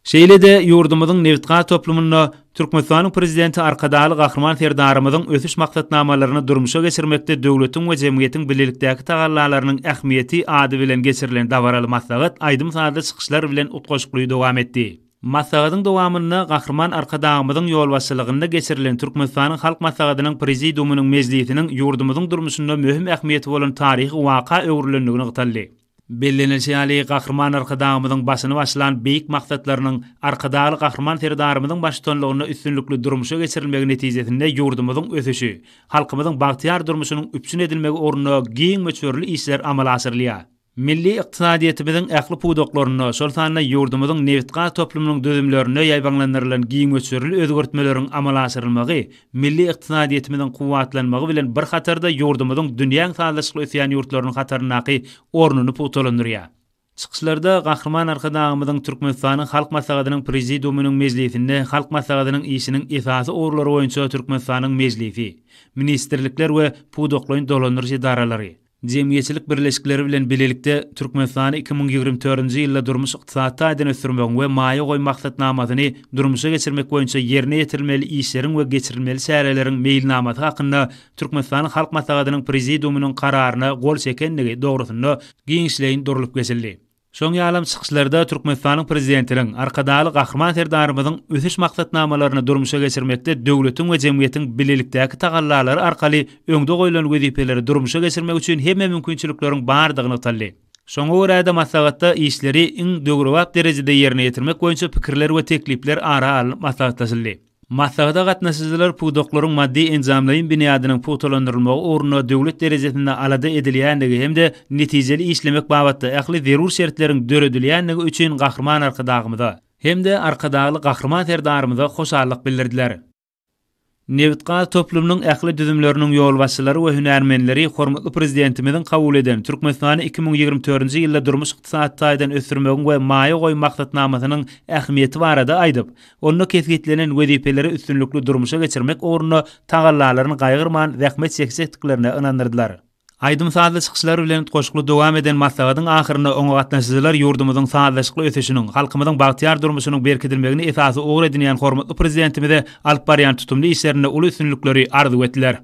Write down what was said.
Şeýle-de ýurdumyzyň nebitgaz toplumynda Türkmenistanyň Prezidenti Arkadagly Gahryman Serdarymyzyň ösüş maksatnamalaryny durmuşa geçirmekde döwletiň we jemgyýetiň bilelikdäki tagallalarynyň ähmiýeti ady bilen geçirilen dabaraly maslahat aýdym-sazly çykyşlar bilen utgaşykly dowam etdi. Maslahatyň dowamynda Gahryman Arkadagymyzyň ýolbaşçylygynda geçirilen Türkmenistanyň Halk Maslahatynyň Prezidiumynyň mejlisiniň ýurdumyzyň durmuşynda möhüm ähmiýeti bolan taryhy waka öwrülendigi nygtaldy. Bellenilişi ýaly, Gahryman Arkadagymyzyň başyny başlan beýik maksatlarynyň Arkadagly Gahryman Serdarymyzyň baştutanlygynda üstünlikli durmuşa geçirilmegi netijesinde ýurdumyzyň ösüşi, halkymyzyň bagtyýar durmuşynyň üpjün edilmegi ugrunda giň möçberli işler amala aşyrylýar. Milli ykdysadyýetimiziň ähli pudaklarynda, şol sanda ýurdumyzyň nebitgaz toplumynyň düzümlerinde ýaýbaňlandyrylan giň möçberli özgertmeleriň amala aşyrylmagy milli ykdysadyýetimiziň kuwwatlanmagy bilen bir hatarda ýurdumyzyň dünýäň sazlaşykly ösýän ýurtlarynyň hataryndaky ornuny pugtalandyrýar. Çykyşlarda Gahryman Arkadagymyzyň Türkmenistanyň Halk Maslahatynyň Prezidiumynyň mejlisinde Halk Maslahatynyň işiniň esasy ugurlary boýunça Türkmenistanyň Mejlisi, ministrlikler we pudaklaýyn dolandyryş edaralary, jemgyýetçilik birleşikleri bilen bilelikde Türkmenistany 2024-nji ýylda durmuş-ykdysady taýdan ösdürmegiň we maýa goýum maksatnamasyny durmuşa geçirmek boýunça ýerine ýetirilmeli işleriň we geçirilmeli çäreleriň meýilnamasy hakynda Türkmenistanyň Halk Maslahatynyň Prezidiumynyň Kararyna gol çekendigi dogrusynda giňişleýin durlup geçildi. Şoň ýalam çykyşlarda Türkmenistanyň Prezidentiniň, Arkadagly Gahryman Serdarymyzyň ösüş maksatnamalaryny durmuşa geçirmekde döwletiň we jemgyýetiň bilelikdäki tagallalary arkaly öňde goýlan wezipeleri durmuşa geçirmek üçin hemme mümkinçilikleriň bardygy nygtaldy. Şoňa görä-de maslahatda işleri iň döwrebap derejede ýerine ýetirmek boýunça pikirler we teklipler ara alnyp maslahatlaşyldy. Maslahata gatnaşyjylar pudaklaryň maddy-enjamlaýyn binýadynyň pugtalandyrylmagy ugrunda döwlet derejesinde alada edilýändigi hem-de netijeli işlemek babatda ähli zerur şertleriň döredilýändigi üçin Gahryman Arkadagymyza hem-de Arkadagly Gahryman Serdarymyza hoşallyk bildirdiler. Nebitgaz toplumynyň ähli düzümleriniň ýolbaşçylary we hünärmenleri hormatly Prezidentimiziň kabul eden Türkmenistany 2024-nji ýylda durmuş-ykdysady taýdan ösdürmegiň we maýa goýum maksatnamasynyň ähmiýeti barada aýdyp, Onda kesgitlenen wezipeleri üstünlikli durmuşa geçirmek ugrunda tagallalaryny gaýgyrman zähmet çekjekdiklerine ynandyrdylar. Aýdym-sazly çykyşlar bilen utgaşykly dowam eden maslahatyň ahyrynda oňa gatnaşyjylar ýurdumyzyň sazlaşykly ösüşiniň, halkymyzyň bagtyýar durmuşynyň berkidilmegini esasy ugur edinýän hormatly Prezidentimize alyp barýan tutumly işlerinde uly üstünlikleri arzuw etdiler.